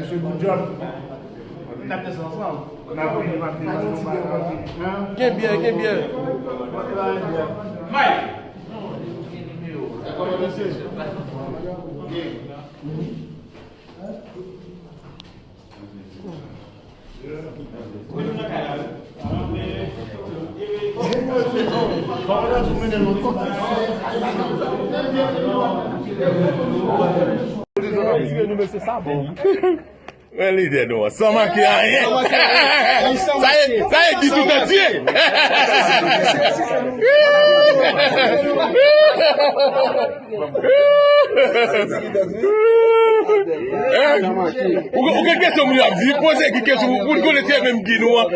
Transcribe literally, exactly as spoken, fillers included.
Good job. N ap fè sa ansanm. N ap vini, n ap vini. Gen byè, gen byè. Mike! Men lidè nou an, san manke anyen. Sa ye, sa ye di tout antye. Ou, ou gen kesyon moun yo ap di, poze ki kesyon, moun konnen se menm ki nou an.